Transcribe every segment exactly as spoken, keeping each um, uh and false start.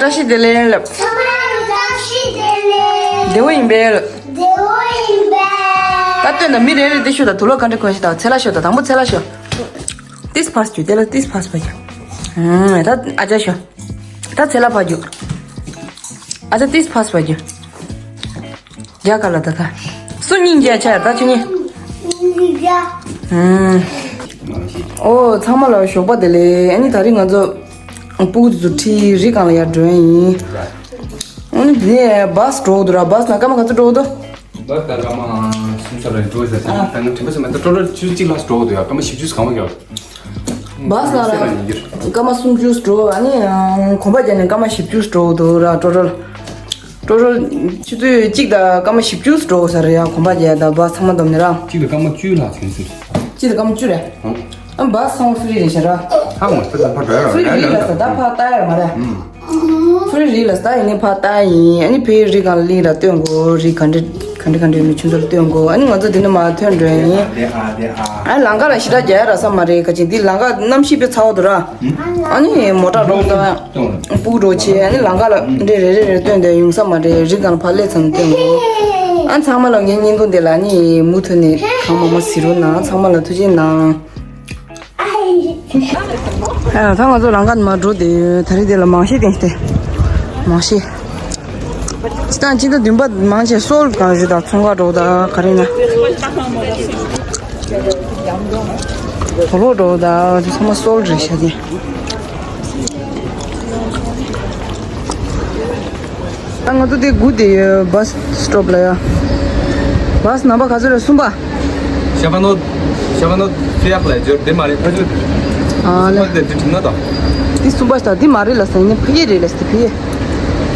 བཀྲ་ཤིས་བདེ་ལེགས་ལབ། ཚང་མ་ལ་བཀྲ་ཤིས་བདེ་ལེགས། བདེ་བོ་ཡིན་པས་ལབ། བདེ་བོ་ཡིན་པས། ད་སྟོན་དང་། མི་རེ་རེ་དེ་ཤོད་དང་། དུག་ལོག་ག་འདྲ་གོན་ཤེས་དང་། ཚེ་ལ་ཤོད་དང་། དང་པོ་ཚེ་ལ་ཤོད། ཏིས་ཕར་རྒྱུག་དེ་ལ་ཏིས་ཕར་ཕར་རྒྱུག་ཨུམ། ད་ཨ་ཅག་ཤོད། ད་ཚེ་ལ་ཕར་རྒྱུག་ཨ་ཅག་ཏིས་ཕར་ཕར་རྒྱུག་རྒྱ་གར་ལ་ད་ད། སུ་སྙིང་རྗེ་ཆེ་ད་ཁྱོད་གཉིས། ཨུམ། ཨོ་ཚང་མ་ལ་ཞོགས་པ་བདེ་ལེགས། ཨ་ནི་དེ་རིང་ང་ཚོ་སྤུ་གུ་དེ་ཚོ་ཁྲིད་རི་སྒང་ལ་ཡར་འགྲོ་ཡིན། ཨ་ནི་དེ་ནས་བཱས་འགྲོ་འདུག་ར། བཱས་ནང་སྐར་མ་ག་ཚོད་འགྲོ་འདུག་བཱས་ད་སྐར་མ་གསུམ་ཙམ་རེ་འགྲོ་ཟེར། ད་ནི་དྲན་པ་བྱས་ན་ད་ཊོ་ཊལ་ཆུ་ཚོད་གཅིག་ལྷག་འགྲོ་འདུག་ཡ། སྐར་མ་བཞི་བཅུ་གང་བ་རྒྱབ། བཱས་ནང་ལ་སྐར་མ་སུམ་ཅུ་འགྲོ། ཨ་ནི་གོམ་པ་བརྒྱབ་ནས་སྐར་མ་བཞི་བཅུ་འགྲོ་འདུག་ར། ཊོ་ཊལ་ཊོ་ཊལ་ཆུ་ཚོད་གཅིག་དང་སྐར་མ་བཞི་བཅུ་འགྲོ་ས་རེད་ཡ། གོམ་པ་བརྒྱབ་དང་བཱས་ཚང་མ་བསྡོམས་ནས་ར། གཅིག་དང་སྐར་མ་བཅུ་ལྷག་ཟིན་ཟེར། གཅིག་དང་སྐར་མ་བཅུ་རེད། ཨང་། ཨ་བཱས་ཚང་མ་ཧྥི་རི་རེད་ཤག་ར། ཧ་མ་ཧྥི་རི་ལ་ཕར་འགྲོ་ཡ་ཧྥི་རི་རེད་ལ་ས། ད་ཕར་ལྟ་ཡ་མ་རེད། ཨང་། ཧྥི་རི་རེད་ལ་ས། ད་ཡིན་ནའི་ཕར་ལྟ་ཡ་ཡིན། ཨ་ནི་ཕའི་རི་སྒང་ལ་སླེབས་ར་སྟོན་དགོས། རི་ག་འདྲ་ག་འདྲ་ག་འདྲ་མི་ཁྱོད་ཚོར་སྟོན་དགོས། ཨ་ནི་ང་ཚོ་འདི་ནས་མར་ཐོན་འགྲོ་ཡ་ཡིན། ཨ་ལམ་ཁ་ལ་ཞེ་དྲག་རྒྱག་ཡ་རག་ས་མ་རེད། ག་ཅིག་འདི་ལམ་ཁ་གནམ་གཤིས་དཔེ་ཚ་བོ་འདུག་ར། ཨ་ནི་མོ་ཊ་འགྲོ་དང་སྤུ་གུ་འགྲོ་བྱས། ཨ་ནི་ལམ་ཁ་ལ་འདྲེ་རེ་རེ་རེ་སྟོན་དེ་ཡོང་ས་མ་རེད། རི་སྒང་ལ་ཕར་སླེབས་ཚར་ནས་སྟོན་དགོས། ཨ་ཚང་མ་ལ་ངའི་བརྙན་ཐུང་དེ་ལ་ཨ་ནི་མུ་མཐུད་ནས་གང་མང་མང་གཟིགས་རོགས་གནང་། ཚང་མ་ལ་ཐུགས་རྗེ་གནང་། ཨ་ད་ང་ཚོ་ལམ་ཁ་ནས་མར་འགྲོ་དེ་ཡོད། དེ་རིང་དེ་ལ་མང་ཤོས་དེ་དེ་མང་ཤོས། སྤྱི་བཏང་སྤྱི་ཟླ་བདུན་པ་མང་ཆེ་སོལ་གང་ཞིག་དང་ཚོང་ཁང་འགྲོ་དང་ག་རེ་ན། དུག་ལོག་འགྲོ་དང་དེ་ཚང་མ་སོལ་རེད་ཤག་དེ། ད་ང་ཚོ་དེ་སྒུག་བསྡད་ཡོད། བཱས་སི་ཊོབ་ལ་ཡ། བཱས་སི་ནམ་བར་ག་ཚོད་རེད། གསུམ་པ། ཤ་བ་ནོ། ཤ་བ་ནོ་ཕི་ཡག་ལ་འབྱོར་དེ་མ་རེད། ཕ་ཆུ། ཨ་ལེ། དེ་དྲི་དྲི་ན་དང་། དེ་གསུམ་པ་ཞིག་དང་དེ་མ་རེད་ལ་ཟེར་ནས། ཕ་གི་རེད་ལ་ཟེར། ཕ་གི།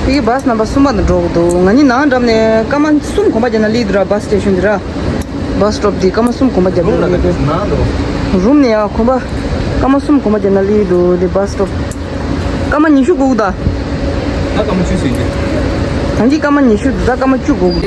ཕ་གི་བཱས་སི་ནམ་བར་གསུམ་པ་དང་འགྲོ་གི་འདུག་ང་གཉིས་ནང་འགྲམ་ནས་སྐར་མ་གསུམ་གོམ་པ་བརྒྱབ་ན་སླེབས་འདུག་ར། བཱས་སི་ཊེ་ཤོན་དེ་ར། བཱས་སི་ཊོབ་དེ་སྐར་མ་གསུམ་གོམ་པ་བརྒྱབ་རུམ་ལ་འདུག་ད་ནང་འགྲོ། རུམ་ནས་ཡ་གོམ་པ། སྐར་མ་གསུམ་གོམ་པ་བརྒྱབ་ན་སླེབས་འདུག་དེ་བཱས་སི་ཊོབ། སྐར་མ་ཉི་ཤུ་སྒུག་ད། ད་སྐར་མ་བཅུ་ཟིན་གྱི། ད་གིན་སྐར་མ་ཉི་ཤུ་འདུག་ད་སྐར་མ་བཅུ་སྒུག་ད་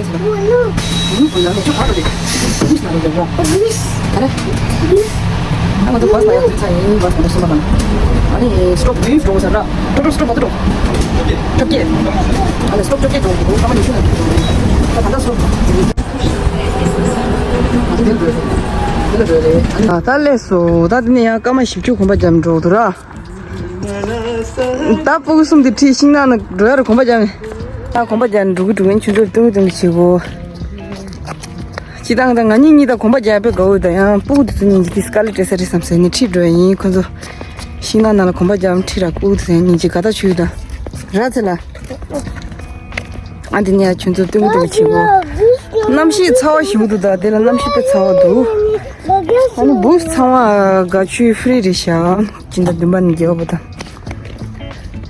སླེབས་སོང་། ད་དེ་ནས་ཡང་སྐར་མ་བཞི་བཅུ་གོམ་པ་བརྒྱབ་འགྲོ་འདུག་ར། ད་སྤུ་གུ་གསུམ་དེ་ཁྲིད་ཤིང་ནགས་ན་འགྲོ་ཡ་རུ་གོམ་པ་རྒྱབ་ནས། ད་གོམ་པ་རྒྱབ་ནས་འགྲོ་གི་འགྲོ་གི་ཡིན། ཁྱོད་ཚོར་སྟོན་གི་སྟོན་གི་བྱེད་གོ། སྤྱིར་བཏང་ད་ང་གཉིས་གཉིས་ད་གོམ་པ་རྒྱག་དཔེ་དགའ་བོ། ད་ཡང་སྤུ་གུ་དེ་ཚོ་གཉིས་ཀྱིས་དེ་དཀའ་ལས་སྤྲད་ས་རེད་བསམ་ཟེར་ནས་ཁྲིད་འགྲོ་ཡ་ཡིན། ཁོ་ཚོ་ཤིང་ནགས་ནང་ལ་གོམ་པ་རྒྱབ་ཁྲིད་ར། སྤུ་གུ་དེ་ཚོ་གཉིས་ཀྱིས་དགའ་ཐག་ཆོད་ད། ར་ཚེ་ལ། ཨ་འདི་ནས་ཁྱོད་ཚོར་སྟོན་གི་སྟོན་གི་བྱེད་གོ། གནམ་གཤིས་ཚ་བ་ཞིག་འདུག་ད་དེ་ལ་གནམ་གཤིས་དཔེ་ཚ་བ་འདུག་ཨ་ནི་བཱས་སི་ཚང་མ་དགའ་ཆོས་ཧྥི་རི་རེད་ཤག་སྤྱི་ཟླ་བདུན་པ་ནས་རྒྱག་པ་དང་།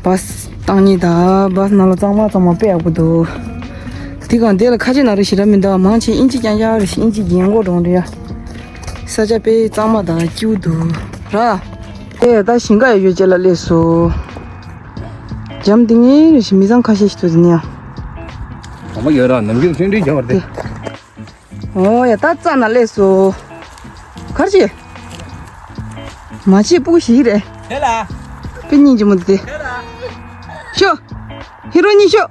བཱས་སི་བཏང་ཉིན་དང་བཱས་སི་ནང་ལ་གཙང་མ་གཙང་མ་དཔེ་ཡག་པོ་འདུག་དེ་གང་དེ་ལ་ཁ་ཆེ་ན་རེ་ཞེ་དྲག་མི་འདུག་མང་ཆེ་དབྱིན་ཇི་རྐྱང་རྐྱང་རེད་ཤག་དབྱིན་ཇི་རྒན་གོག་འགྲོ་འདྲ་ཡ། ས་ཆ་དཔེ་གཙང་མ་དང་སྐྱིད་པོ་འདུག་ར། ཨེ་ད་ཞིང་ཁ་ཡོད་ཡོད་ཅེ་ལ་སླེབས་སོང་། འཇམ་ཐིང་ངེ་རེད་ཤག་མི་ཚང་ཁ་ཤས་ཤིག་འདུག་དེ་ནས་ཡ། གོམ་པ་ཡོད་ར། ནམ་རྒྱུན་ཧྲིང་ཧྲིང་རྒྱག་པ་རེད། ཨོ་ཡ་ད་རྩ་ན་སླེབས་སོང་། གར་ཅི། མ་ཆེ་སྤུ་གུ་ཞིག་རེད། དེ་ལ། དཔེ་སྙིང་རྗེ་མོ་འདུག་དེ། དེ་ལ། ཤོ། ཧི་རོ་གཉིས་ཤོ།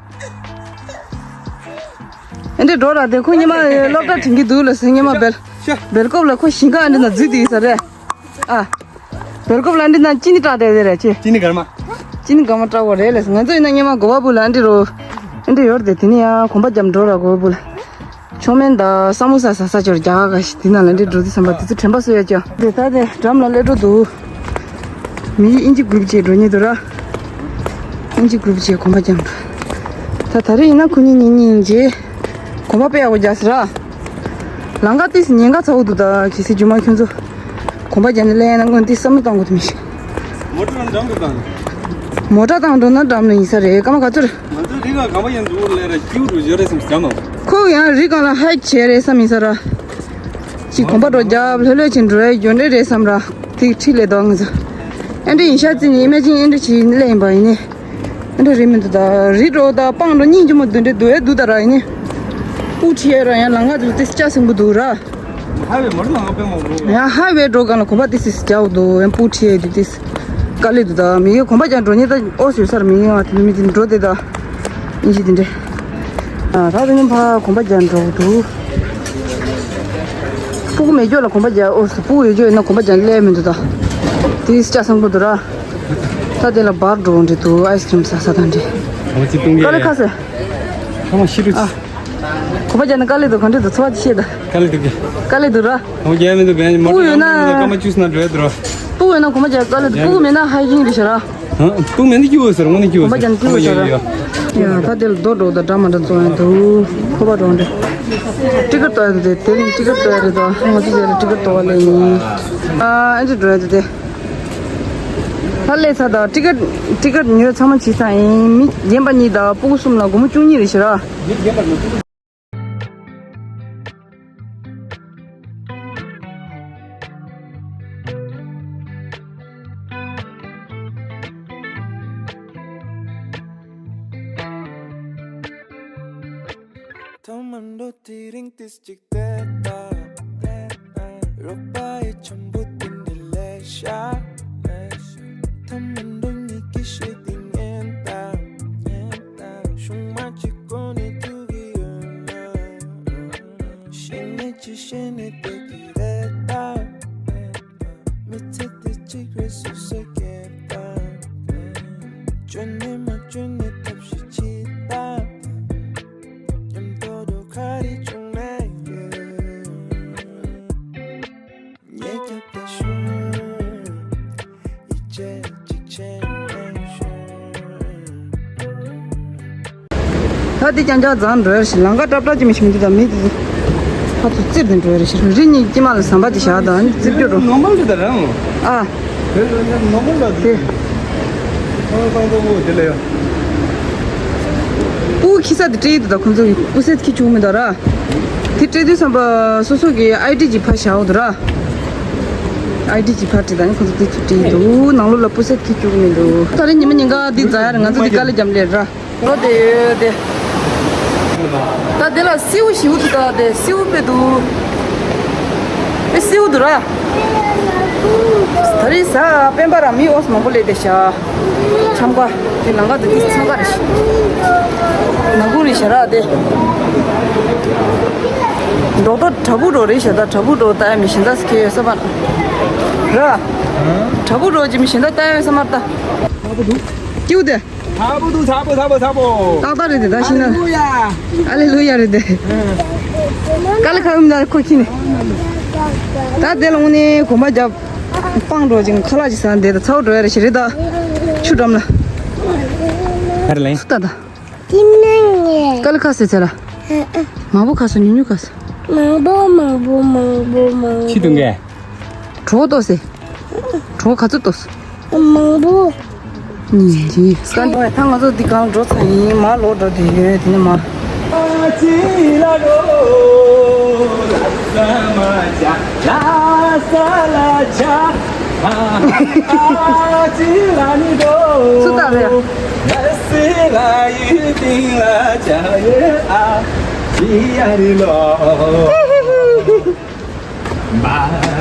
ཨེ་འདྲས་འགྲོ་ར་དེ། ཁོ་ཉི་མ་སློབ་གྲྭ་དྲན་གྱི་འདུག་ལ་ཟེར། ཉི་མ་བེལ། ཤོ། བེལ་ཀོབ་ལ་ཁོ་ཞིང་ཁ་ཨེ་འདྲས་ན་འཛུལ་དེ་ཡིན་ས་རེད། ཨ། བེལ་ཀོབ་ལ་ཨེ་འདྲས་ན་ཅི་ནི་སྐྲག་བསྡད་དེ་རེད་ཅི། ཅི་ནི་གར་མ། ཅི་ནི་གར་མ་སྐྲག་གོ་རེད་ལ་ཟེར། ང་ཚོ་ཡིན་ན་ཉི་མ་གོ་བ་བུ་ལ་ཨེ་འདྲས་རོ། ཨེ་འདྲས་ཡོད་རེད་དེ། དེ་ནས་ཡང་གོམ་པ་རྒྱབ་འགྲོ་ར་གོ་བ་བུ་ལ། མཆོད་མེ་དང་ས་མོ་ས་ཟ་ས་ཅོར་རྒྱ་ག་ག་ཞིག་དེ་ནང་ལ་འདྲེ་འགྲོ་དུས་ཙམ་པ་དེ་ཚོ་དྲན་པ་གསོ་ཡ་ཅོ། དེ་ད་དེ་འགྲམ་ལ་སླེབས་འགྲོ་འདུག་མི་དབྱིན་ཇི་གུ་རུབ་བྱས་འགྲོ་ཉེ་འདུག་ར། དབྱིན་ཇི་གུ་རུབ་བྱས་གོམ་པ་རྒྱབ་འགྲོ། ད་ད་རེས་ཡིན་ན་ཁོ་གཉིས་གཉིས་གཉིས་ཡིན་རྗེས། གོམ་པ་དཔེ་ཡག་པོ་རྒྱག་སྲིད་ར། ལམ་ཁ་ཏིས་ཉེན་ཁ་ཚ་བོ་འདུག་ད་གལ་སྲིད་རྒྱུ་མ་ཁྱོད་ཚོ། གོམ་པ་རྒྱག་ནས་སླེབས་ན་སྔོན་དེ་བསམ་བློ་གཏོང་དགོས་དེ་མི་ཤེས། མོ་ཊ་རང་འགྲམ་དུ་བཏང་། མོ་ཊ་བཏང་འགྲོ་ན་འགྲམ་ལ་ཡིན་ས་རེད། སྐར་མ་ག་ཚོད་རེད། ང་ཚོ་རི་སྒང་གམ་པ་ཡིན་འདུག་ལས་ར་སྐྱིད་པོ་འདུག་ཡོད་རེད་བསམ་བསམ་མ། ཁོ་ཡང་རི་སྒང་ལ་ཧའིཀ་བྱས་རེད་བསམ་ཡིན་ས་ར། ཅིག་གོམ་པ་འགྲོ་རྒྱབ་ལྷོད་ལྷོད་བྱས་འགྲོ་ཡ་ཡོད་འདྲ་རེད་བསམ་ར། དེ་ཁྲིད་ལས་དོ་ང་ཚོ། ཨེ་འདྲ་ཡིན་ཤག་ཅི་ནི་ཨི་མེ་ཇིན་ཨེ་འདྲ་བྱས་ནི་སླེབས་ཡིན་པ་ཡིན་ནི། ཨེ་འདྲ་རེད་མི་འདུག་ད་རི་འགྲོ་ད་སྤང་འགྲོ་སྙིང་རྗེ་མོ་འདུག་འདྲ་འདུག་ཨེ་འདུག་ད་ར་ཡིན་ནི། སྤུ་ཁྲིད་ཡ་ར་ཡང་ལམ་ཁ་དེ་ལ་ཏིས་ལྕགས་ཟིང་པོ་འདུག་ར། ཧའི་ཝེ་མར་ལ་ང་པེ་མོ་འགྲོ། ཡང་ཧའི་ཝེ་འགྲོ་གང་ལ་གོམ་པ་ཏིས་ཏིས་རྒྱག་འདུག་ཡང་སྤུ་ཁྲིད་ཡ་དེ་ཏིས། དཀའ་ལས་འདུག་ད་མི་ཡོད་གོམ་པ་རྒྱག་འགྲོ་ཉེ་ད་ཨོ་ཟེར་སར་མི་ཡོད་ང་དེ་མི་དེ་འགྲོ་དེ་ད་ཨིན་ཇི་དེ་འདྲ། ཨ་ད་དེ་ནི་ཕ་གོམ་པ་རྒྱག་འགྲོ་འདུག་སྤུ་གུ་མེད་ཀྱོག་ལ་གོམ་པ་རྒྱག་ཨོ་ཟེར་སྤུ་གུ་ཡོད་ཀྱོག་ཡིན་ན་གོམ་པ་རྒྱག་སླེབས་མི་འདུག་ད་དེ་སྐྱ་སང་པོ་འདུག་ར། ད་དེ་ལ་བར་འགྲོ་འདྲི་འདུག་ཨའི་སི་ཀྲིམ་ཟ་ས་དང་འདྲི། ཨོ་ཅི་ཏུང་གི་དཀའ་ལས་ཁ་ཟེར། ཁ་མ་ཤི་རུ་ཨ། གོམ་པ་རྒྱག་ན་དཀའ་ལས་འདུག་གང་འདྲ་འདུག་ཚོར་བ་ཅི་ཤེས་ད། དཀའ་ལས་འདུག་གི། དཀའ་ལས་འདུག་ར། ཨོ་རྒྱག་མི་འདུག་བན་མོ་སྤུ་གུ་ཡོད་ན། སྐར་མ་བཅུ་ཙམ་ན་འགྲོ་ཡ་འདུག་ར། སྤུ་གུ་ཡོད་ན་གོམ་པ་རྒྱག་དཀའ་ལས་འདུག་སྤུ་གུ་མེད་ན་ཧའི་ཀིང་རེད་ཤག་ར། ཧ། སྤུ་གུ་མེད་ན་སྐྱིད་པོ་ཟེར་དངོས་གནས་སྐྱིད་པོ་ཟེར། གོམ་པ་རྒྱག་ན་སྐྱིད་པོ་ཟེར་ར། ཡ་ད་དེ་ལ་རྡོ་འགྲོ་ད་འདྲ་མ་འདྲ་བཙོང་ཡ་འདུག་ཁོ་པ་འགྲོ་འདྲ། ཊི་ཀེ་ཊི་བཏོན་ཡ་འདུག་དེ་དེ་རིང་ཊི་ཀེ་ཊི་བཏོན་ཡ་རེད་ད་ང་ཚོ་དེ་ལ་ཊི་ཀེ་ཊི་བཏོན་པ་ལས་ཡིན། ཨ་ཨེ་འདྲ་འགྲོ་ཡ་འདུག་དེ། ད་སླེབས་ཚར་ད་ཊི་ཀེ་ཊི་ཊི་ཀེ་ཊི་ཉོས་ཚང་མ་བྱས་ཚར་ཡིན་མི་རྒན་པ་གཉིས་དང་སྤུ་གུ་གསུམ་ལ་སྒོར་མོ་བཅུ་གཉིས་རེད་ཤག་ར། ཐོག་མར་འགྲོ་དེ་རིང་ཏིས་གཅིག་བལྟས་པ། རོགས་པ་ཡི་འཆམ་པོ་དེ་འདྲ་ལས་ཤ། ཐོག་མར་འགྲོ་ཉིད་ཀྱི་ཤེས་དེ་ཉན་ད། ཤུང་མ་གཅིག་གོ་ནས་ཐུག་གི་ཡོད་ན། ཤེས་ནས་ཅི་ཤེས་ནས་བསྡད་ཀྱི་རེད་ད། མི་ཚེ་འདི་གཅིག་རེད་སོ་སོས་སྐྱེལ་ད། བཅོས་ནས་མ་བཅོས་ནས་ཐབས་ཤེས་བྱེད་ད། མཉམ་དུ་འགྲོ་ག་རེ་བྱུང་ན་ཡོད། ཉེ་རྒྱབ་ལ་ཤོག་ཡིད་ཆེས་གཅིག་བྱས་ནས་ཤོག་ད་འདི་རྐྱང་རྐྱང་རྫང་འགྲོ་ཡ་རེད་ཞེས་ལམ་ཁ་སྲབ་སྲབ་ཅིག་མི་ཤེས་མི་འདུག་ད་མི་འདི་ཕར་ཚུར་བཙིར་ནས་འགྲོ་ཡ་རེད་ཞེས་རི་གཉིས་དཀྱིལ་མ་ལ་ཟམ་པ་དེ་བཞག་ད་ནི་བཙིར་རྒྱུ་འགྲོ། ནོར་མལ་རེད་ད་རང་། ཨ། དེ་ནོར་མལ་ལ་དེ། ཁོང་ཚོ་ཁོང་ཚོ་དེ་ལ་ཡ། སྤུ་གུ་འཁྱེར་ས་དེ་སྤྲད་ཡི་འདུག་ད་ཁོང་ཚོ་གི་སྤུ་སེ་འཁྱེར་བཅུག་མི་འདུག་ར། དེ་སྤྲད་དུས་ཙམ་པ་སོ་སོ་གི་ཨའི་ཌི་ཅིག་ཕར་བཞག་འོ་འདུག་ར། ཨའི་ཌི་ཅིག་ཕར་སྤྲད་ད་ནི་ཁོང་ཚོ་དེ་ཚུར་སྤྲད་ཡི་འདུག་ནང་ལོགས་ལ་སྤུ་སེ་འཁྱེར་བཅུག་མི་འདུག་ད་རེས་ཉི་མ་ཉིན་གང་འདི་འཛག་ཡ་རེད། ང་ཚོ་འདི་དཀའ་ལས་རྒྱབ་ལས་ར། ལོ་དེ་ཡོད་དེ། ད་དེ་ལ་སེའུ་ཞིའུ་འདུག་ད་དེ་སེའུ་དཔེ་འདུག་ཨེ་སེའུ་འདུག་ར། ད་རེས་གཟའ་སྤེན་པ་ར་མི་ཨོས་མང་པོ་སླེབས་བསྡད་ཤག་འཆམ་ཀ་དེ་ལམ་ཁ་དེ་དེ་འཆམ་ཀ་རེད་ཤག་ནག་ཁུང་རེད་ཤག་ར་དེ། འབྲོག་རྡོ་བྲག་ཕུག་རྡོ་རེད་ཤག་ད་བྲག་ཕུག་རྡོ་ལྟ་ཡ་མི་གཞན་དག་སྐྱེ་ཡོད་ས་མ་རེད། ར། བྲག་ཕུག་རྡོ་ཅིག་མི་གཞན་དག་ལྟ་ཡ་ཡོད་ས་མ་རེད་ད། སྐྱིའུ་དེ། ཚ་པོ་འདུག་ཚ་པོ་ཚ་པོ་ཚ་པོ། ཏག་ཏག་རེད་དེ་ད་ཤི་ན། ཨ་ལེ་ལུ་ཡ། ཨ་ལེ་ལུ་ཡ་རེད་དེ། ཀ་ལི་ཁ་ཨུམ་ད་ཁོ་ཁྱི་ནི། ད་དེ་ལ་དངོས་གནས་གོམ་པ་རྒྱབ། སྤང་འགྲོ་ཅིང་ཁ་ལག་ཅིག་ཟ་འདི་ད་ཚ་པོ་འགྲོ་ཡ་རེད་ཤི་རེད་ད། ཆུ་འགྲམ་ལ། ཧར་ལེན། སུ་ད་ད། ཀ་ལི་ཁ་ཟེར་ཚེ་ལ། མང་པོ་ཁ་སོ་ཉུ་ཉུ་ཁ་སོ། མང་པོ་མང་པོ་མང་པོ་མང་པོ། ཆི་དུང་གེ། གྲོགས་ཏོ་སེ། གྲོགས་ག་ཚོད་ཏོ་སེ། མང་པོ། ཉིན་གྱི་སྐད་འགྲོ་ཡ། ད་ང་ཚོ་འདི་གང་འགྲོ་ཚར་ཡིན། མར་ལོག་འགྲོ་དེ་ཡོད་དེ་ནས་མར། སུ་ལྟ་རེད།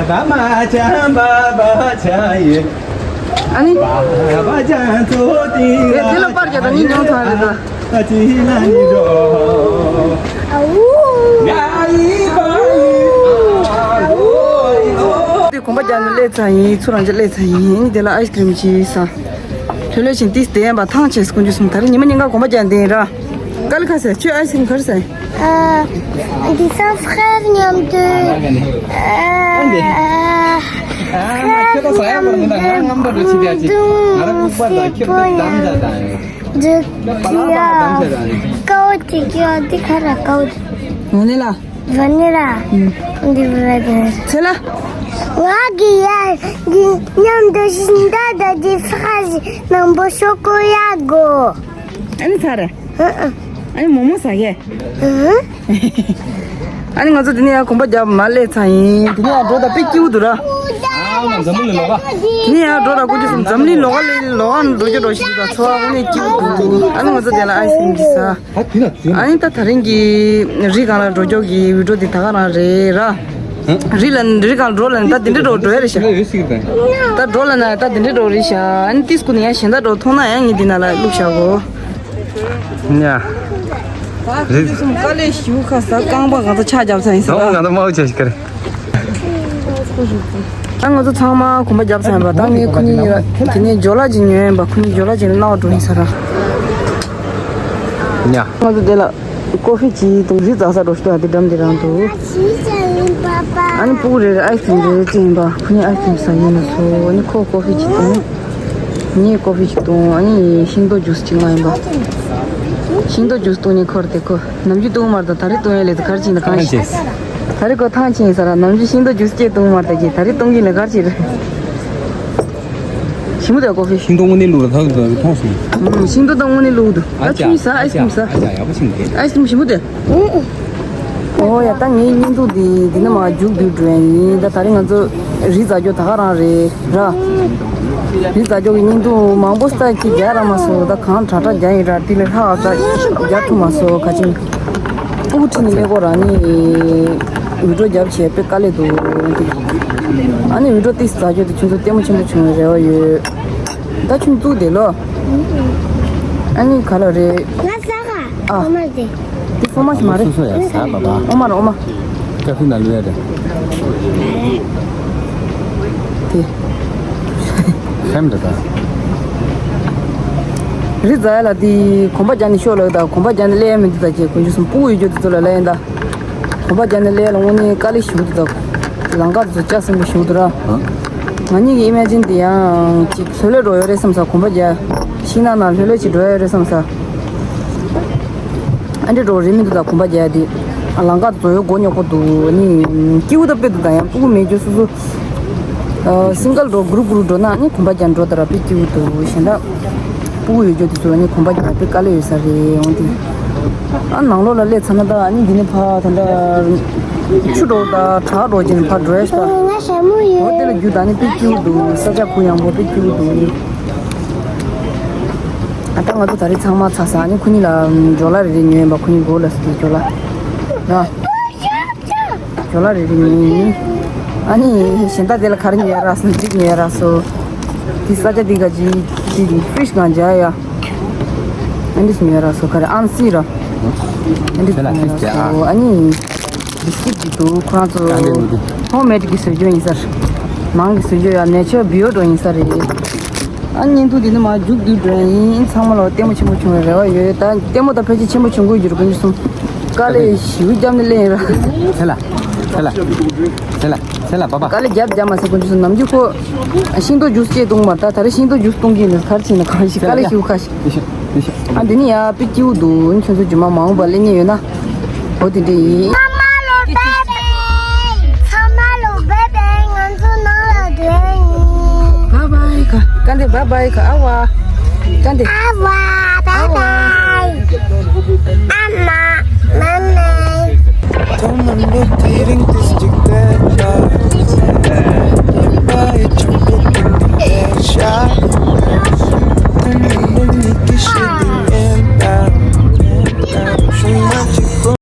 ཨ་ནི། དེ་ལ་པར་རྒྱག་ད་ནི་མྱོང་ཚང་རེད་ད། དེ་གོམ་པ་རྒྱག་ནས་སླེབས་ཚར་ཡིན། ཚུར་རང་ཅག་སླེབས་ཚར་ཡིན། དེ་ལ་ཨའི་སི་ཀི་རིམ་ཅིག་ཟ། ལྷོད་ལྷོད་བྱས་ཏིས་དེ་ཡན་པ་ཐང་ཆད་སྐུ་མཇུག་སོང་། ད་རེས་ཉི་མ་ཉིན་གང་གོམ་པ་རྒྱག་འདི་ཡིན་ར། ཀ་ལི་ཁ་ཟེར། ཁྱོད་ཨའི་སི་ཀི་རིམ་ག་རེ་ཟ་ཡིན། ཨ། འདི་ས་ཧྥ་རན་མཉམ་དུ། ཨ། ཨ། ཁྱོད་ད་ཟ་ཡག་པར་མི་འདང་། ང་རྔམ་པ་འགྲོ་ཆི་དེ་ཨ་ཅི། ང་ར་ལྐུགས་པ་དང་ཁྱོད་ད་དམ་བཅའ་དང་། འདི་ཡ། ཀའོ་ཅི་ཀྱོ་འདི་ག་ར་ཀའོ་ཅི། ཝ་ནི་ལ། ཝ་ནི་ལ། ཨུམ། འདི་ཝ་ནི་ལ། ཚེ་ལ། ང་གི་ཡ། འདི་མཉམ་དུ་ཤིང་རྟ་དང་འདི་ཧྥ་རན་སི་ནང་པོ་ཤོ་ཀོ་ཡ་གོ། ཨ་ནི་ཚར་རེད། ཨ་ནི་མོག་མོག་ཟ་གས། ཨ་ནི་ང་ཚོ་འདི་ནས་ཡང་གོམ་པ་རྒྱབ་མར་སླེབས་ཚར་ཡིན། འདི་ནས་ཡང་འགྲོ་ད་དཔེ་སྐྱིད་པོ་འདུག་ར། འདི་ནས་ཡང་འགྲོ་ད་སྐུ་མཁྱེན་སོང་། འཛམ་གླིང་ལོགས་ཀ་ལས་ལོགས་ཀ་འགྲོ་རྒྱུ་འགྲོ་ཞིག་འདུག་ད་ཚོར་བ་དངོས་གནས་སྐྱིད་པོ་འདུག་ཨ་ནི་ང་ཚོ་དེ་ལ་ཨའི་སི་ཀི་རིམ་གྱིས་ཟ། ཨ་ནི་ད་ད་རིང་གི་རི་སྒང་ལ་འགྲོ་རྒྱུ་གི་བི་ཌི་ཡོ་འདི་ད་ག་རང་རེད་ར། རི་ལ་རི་གང་འགྲོ་ལ་ད་དེ་འདྲ་འགྲོ་འགྲོ་ཡ་རེད་ཤག་ད་འགྲོ་ལ་ན་ད་དེ་འདྲ་འགྲོ་རེད་ཤག་ཨ་ནི་ཏིས་ཀུ་ནི་ཡང་གཞན་དག་འགྲོ་མཐོང་ན་ཡང་ངས་འདི་ན་ལ་བླུགས་བཞག་གོ། ཉ། རི་གསུམ་དཀའ་ལས་ཞུ་ཁ་ས་རྐང་པ་ང་ཚོ་ཆ་རྒྱབ་ས་ཡིན་ས། ང་ཚོ་མའོ་ཆ་ཞིག་ག་རེད། ད་ང་ཚོ་ཚང་མ་གོམ་པ་རྒྱབ་ས་ཡིན་པ། ད་ངས་ཁོ་གཉིས་ལ་དེ་ནས་ཇོ་ལ་ཅིག་ཉོས་ཡིན་པ། ཁོ་གཉིས་ཇོ་ལ་ཅིག་ལ་རྣ་བ་འགྲོ་ཡིན་ས་ར། ཉ། ང་ཚོ་དེ་ལ་ཀོ་ཧྥི་ཅིག་དང་རི་འཛེག་ས་འགྲོ་ཤི་ཏོ་ཡ་དེ་འགྲམ་དེ་རང་འདུག་ཨ་ནི་སྤུ་གུ་རེ་རེ་ཨའི་སི་ཀྲིམ་རེ་རེ་སྤྲད་ཡིན་པ། ཁོ་གཉིས་ཨའི་སི་ཀྲིམ་ཟ་ཡིན་ལ་སོ། ཨ་ནི་ཁོ་ཀོ་ཧྥི་ཅིག་དང་། ངས་ཀོ་ཧྥི་ཅིག་དང་། ཨ་ནི་ཤིང་ཏོག་ཇུས་ཅིག་མངགས་ཡིན་པ། ཤིང་ཏོག་ཇུས་བཏུང་ནས་ཁོར་དེ་ཁོ་ནམ་རྒྱུན་བཏུང་མར་དང་ད་རེས་བཏུང་ཡ་ལས་དུ་གར་ཕྱིན་ན་གང་ཤེས། ད་རེས་ཁོ་ཐང་ཆད་ཡིན་ས་ར། ནམ་རྒྱུན་ཤིང་ཏོག་ཇུས་སྐྱེས་བཏུང་མར་དང་གི་ད་རེས་བཏུང་གི་ལས་གར་ཕྱིན་རེད། ཞིམ་པོ་དེ་ཀོ་ཧྥི། ཤིང་ཏོག་དངོས་གནས་བླུགས་ལ་ཐག་ཏུ་མཐོང་སོང་། ཨུམ། ཤིང་ཏོག་དང་དངོས་གནས་བླུགས་འདུག་ཨ་ཨ་ཅག་ཆུ་ཡིན་ས། ཨ་ཨའི་སི་ཀྲིམ་ཟ། ཨ་ཅག་ཨ་ཅག་ཡག་པོ་ཕྱིན་འདུག་ཨའི་སི་ཀྲིམ་ཞིམ་པོ་དེ། ཨོ་ཡ། ད་ངའི་བརྙན་ཐུང་འདི་འདི་ནས་མར་མཇུག་བསྡུ་འགྲོ་ཡ་ཡིན། ད་ད་རེས་ང་ཚོ་རི་འཛེག་རྒྱུ་ད་ག་རང་རེད་ར། རི་འཛེག་རྒྱུ་གི་བརྙན་ཐུང་མང་པོ་སྟ་ཅིག་རྒྱག་རག་མ་སོང་། ད་གང་དྲག་དྲག་རྒྱག་ཡིན་ར། དེ་ལས་ཧྲ་ཨ་ཙག་རྒྱག་ཐུབ་མ་སོང་། ག་ཅིང་སྤུ་གུ་ཁྲིད་ནས་སླེབས་སྐོར་ར་ནི་བི་ཌི་ཡོ་རྒྱབ་བྱས་དཔེ་དཀའ་ལས་འདུག་ཨ་ནི་བི་ཌི་ཡོ་ཏིས་འཛེག་རྒྱུ་དེ་ཁྱོད་ཚོ་ལྟད་མོ་ཆེན་པོ་བྱུང་བའི་རེ་བ་ཡོད། ད་ཁྱོད་བཙུགས་བསྡད་ལོ། ཨ་ནི་ག་ལ་རེད། ང་ཟ་ག་ཨ། ཨོ་མ་དེ། དེ་ཧྥོ་མ་ཞིག་མ་རེད། སོ་སོ་ཡ་ཟ་བ་བ། ཨོ་མ་ར་ཨོ་མ། ཀ་ཧྥི་ན་ལུ་ཡ་རེད། དེ། ཧེམ་རེད་ད། རི་འཛེག་ཡ་ལ་དེ་གོམ་པ་རྒྱག་ནས་ཤོག་ལབ་ད། གོམ་པ་རྒྱག་ནས་སླེབས་ཡ་མི་འདུག་ད་ཅེ་དཀོན་མཆོག་གསུམ། སྤུ་གུ་ཡོད་རྒྱུ་དེ་ཚོ་ལ་ལབ་ཡིན་ད། གོམ་པ་རྒྱག་ནས་སླེབས་ཡ་ལ་དངོས་གནས་དཀའ་ལས་ཞེ་པོ་འདུག་ད། ལམ་ཁ་དེ་ཚོ་ལྕགས་སྲིན་པོ་ཞེ་པོ་འདུག་ར། ང་གཉིས་ཀྱི་ཨི་མེ་ཇིན་དེ་ཡང་ཅིག་ལྷོད་ལྷོད་འགྲོ་ཡོད་རེད་བསམ་ས། གོམ་པ་རྒྱག་ཤིང་ནགས་ནང་ལྷོད་ལྷོད་ཅིག་འགྲོ་ཡོད་རེད་བསམ་ས། ཨ་འདྲ་འགྲོ་རེད་མི་འདུག་ད་གོམ་པ་རྒྱག་དེ། ལམ་ཁ་དེ་ཚོ་ཡོད་མགོ་རྙོག་པོ་འདུག་ནི། སྐྱིད་པོ་ད་དཔེ་འདུག་ད་ཡང་སྤུ་གུ་མེད་རྒྱུ་སོ་སོ། ཨ་སིང་གལ་འགྲོ་གུ་རུབ་གུ་རུབ་འགྲོ་ན་ནི་གོམ་པ་རྒྱག་འགྲོ་ད་ར་དཔེ་སྐྱིད་པོ་འདུག་གཞན་དག་སྤུ་གུ་ཡོད་རྒྱུ་དེ་ཚོ་ནི་གོམ་པ་རྒྱག་དཔེ་དཀའ་ལས་ཡོད་ས་རེད། འོང་དེ། ཨ་ནང་ལོགས་ལ་སླེབས་ཚར་ན་ད་ཨ་ནི་འདི་ནི་ཕ་ད་ད་ཆུ་འགྲོ་ད་དྲག་འགྲོ་ཅིག་ནི་ཕ་འགྲོ་ཡ་ཞིག་ད། ང་ཞྭ་མོ་ཡོད། འོ་དེ་ལ་རྒྱུ་ད་ནི་དཔེ་སྐྱིད་པོ་འདུག་ས་ཆ་གུ་ཡངས་པོ་དཔེ་སྐྱིད་པོ་འདུག་ཨ་ད་ང་ཚོ་ད་རེས་ཚང་མ་ཚར་སོང་། ཨ་ནི་ཁོ་གཉིས་ལ་ཇོ་ལ་རེ་རེ་ཉོས་ཡིན་པ། ཁོ་གཉིས་མགོ་ལ་སི་ཏི་ཇོ་ལ་ན། ཇོ་ལ་རེ་རེ་ཉོས་ཡིན། ཨ་ནི་གཞན་དག་དེ་ལ་ག་རེ་ཉོས་ཡ་རག་སོང་། འགྲིག་ཉོས་ཡ་རག་སོང་། དེ་ས་ཆ་དེ་ག་ཅི་དེ་ཧྥི་རི་ཇི་ནང་འཇག་ཡ། ཨ་འདི་ཉོས་ཡ་རག་སོང་། ག་རེ་ཨན་སི་ར། ཨ་འདི་ཉོས་ཡ་རག་སོང་། ཨ་ནི། བི་སི་ཀིཊ་ཅིག་འདུག་ཁོ་རང་ཚོ་ཧོམ་མེད་ཀྱི་བཟོ་བཅོས་ཡིན་ས་རེད། ནང་གི་བཟོ་བཅོས་ཡ་ནེ་ཆར་བྷི་ཡོ་འགྲོ་ཡིན་ས་རེད། ཨ་བརྙན་ཐུང་འདི་ནི་མར་མཇུག་བསྡུས་འགྲོ་ཡིན། ཚང་མ་ལ་ལྟད་མོ་ཆེན་པོ་བྱུང་བའི་རེ་བ་ཡོད། ད་ལྟད་མོ་ད་ཕལ་ཆེར་ཆེན་པོ་བྱུང་དགོས་རྒྱུ་རེད། དཀོན་མཆོག་གསུམ། དཀའ་ལས་ཞེ་པོ་བརྒྱབ་ནས་སླེབས་ཡིན་ར། ཚེ་ལ། ཚེ་ལ། ཚེ་ལ། ཚེ་ལ་པ་པ། དཀའ་ལས་བརྒྱབ་བརྒྱབ་མ་ཟེར། དཀོན་མཆོག་གསུམ། ནམ་རྒྱུན་ཁོ་ཤིང་ཏོག་ཇུས་སྐྱེས་བཏུང་མ། ད་ད་རེས་ཤིང་ཏོག་ཇུས་བཏུང་གི་ནི་གར་ཕྱིན་ན་གང་ཤེས། དཀའ་ལས་ཞེ་པོ་ཁ་ཤས། ཨ་འདི་ནི་ཡ་དཔེ་སྐྱིད་པོ་འདུག་ཨ་ནི་ཁྱོད་ཚོ་རྗེས་མ་མ་འོངས་པ་སླེབས་མཁན་ཡོད་ན། འོ་དེ་འདྲ་ཡིན། ཚང་མ་ལོ་བྷའི་བྷའི། ཚང་མ་ལོ་བྷའི་བྷའི། ང་ཚོ་ནང་ལ་སྡོད་ཡིན། བྷའི་བྷའི་ཀ། ཀ་འདི་བྷའི་བྷའི་ཀ། ཨ་ཝ། ཀ་འདི། ཨ་ཝ།